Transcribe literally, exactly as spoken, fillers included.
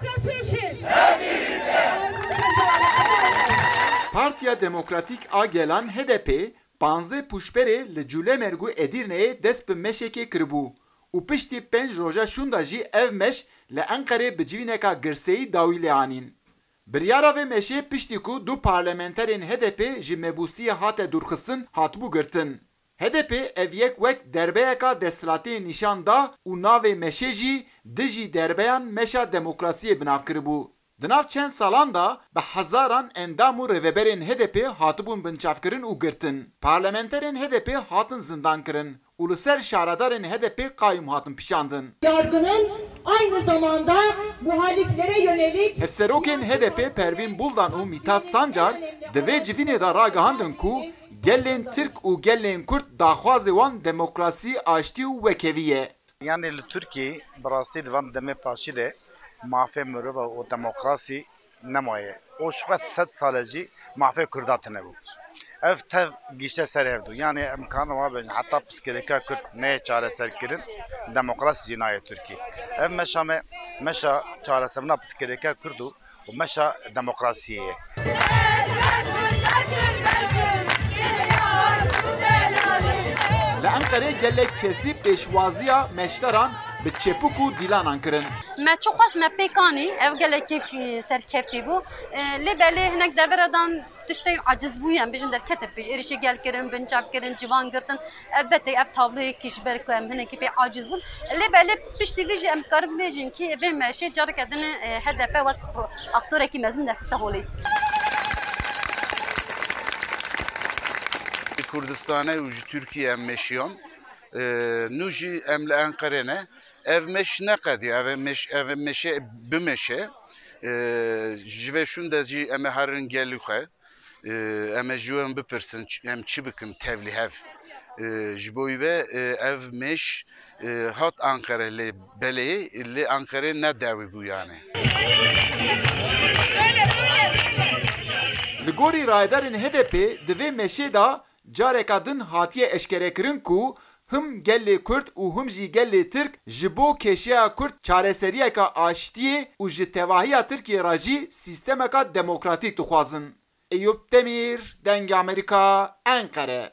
Demokrasi için. Partiya Demokratîk a Gelan, H D P, panzdeh pûşberê li Cûlemêrg û Edîrneyê dest bi meşekê kiribû û piştî pênc roja şûnda jî ev meş li Enqerê bi civîneka girseyî dawî lê anîn. Biryara vê meşê piştî ku du parlamenterên H D P ji mebûstiyê hate dûrxistin, hatibû girtin. H D P ev yek wek derbeyeka desthilatiyê nîşan da û navê meşê jî dijî derbeyan meşa demokrasiyê bi nav kiribû. Di nav çend salan de bi hezaran endam û rêveberên H D P hatibûn binçavkirin û girtin. Parlamenterên H D P hatin zindan kirin û li ser şaredarên H D P qayûm hatin pişandin. Yargının aynı zamanda muhaliflere yönelik Hevserokên H D P Pervîn Buldan û Mîtat Sancar di vê civînê de ragihandin ku gelên Tirk û gelên Kurd daxwazê wan demokrasî, aştî û wekhevî ye. Yanî li Tirkiyê bi rastî di van demê paşî de mafê mirova û demokrasî nemaye. Û ji xwe sed sal e jî mafê Kurda tune bû. Ev tev gişte ser hev dû. Yanî em karin wa bêjin heta pirsgirêka Kurd neyê çareserkirin, demokrasî jî nayê Tirkî. Ev meşa me, meşa çareserina pirsgirêka Kurd û, û meşa demokrasiyê ye. Li Enqerê gelek kesî pêşwaziya meşteran bi çepik û dîlanan kirin. Me çi xwest me pêk anî, ev gelek kêf-, serkeftî bû. E, lê belê hinek devera dan tiştê aciz bûye, em bêjin derketin pêş, êrişê gel kirin, binçav kirin, ciwan girtin. Elbette ev tabloyekî ji ber ku em hinekî pê aciz bûn. Lê belê piştî vî jî em dikarin bêjin kî vê meşê careke din, e, H D P wek aktorekî mezin derxiste holê. Kurdistane û ji Tirkiye em meşiyan. E, nû jî em li Enqerê ne. Ev meş neqedî, ev meş, ev meşe bimeşe. E, ji vê şûnde jî em ê herin gelî xwe. E, em ê ji wan bipirsin, ç-, em çi bikin tevlî hev. E, ji bo wî ve, e, ev meş, e, hat Enqere lê belê, lê Enqere ne dawî bû yani. Li gorî rayedarên H D P di vê meşê de careka din hatiye eşkerekirin ku him gelê Kurd û him jî gelê Tirk ji bo kêşeya Kurd çareseriyeka aştiyê û ji tevahiya Tirkiyê re jî sîstemeka demokratîk dixwazin. Eyûp Demîr, Dengê Amerîka, Enqere.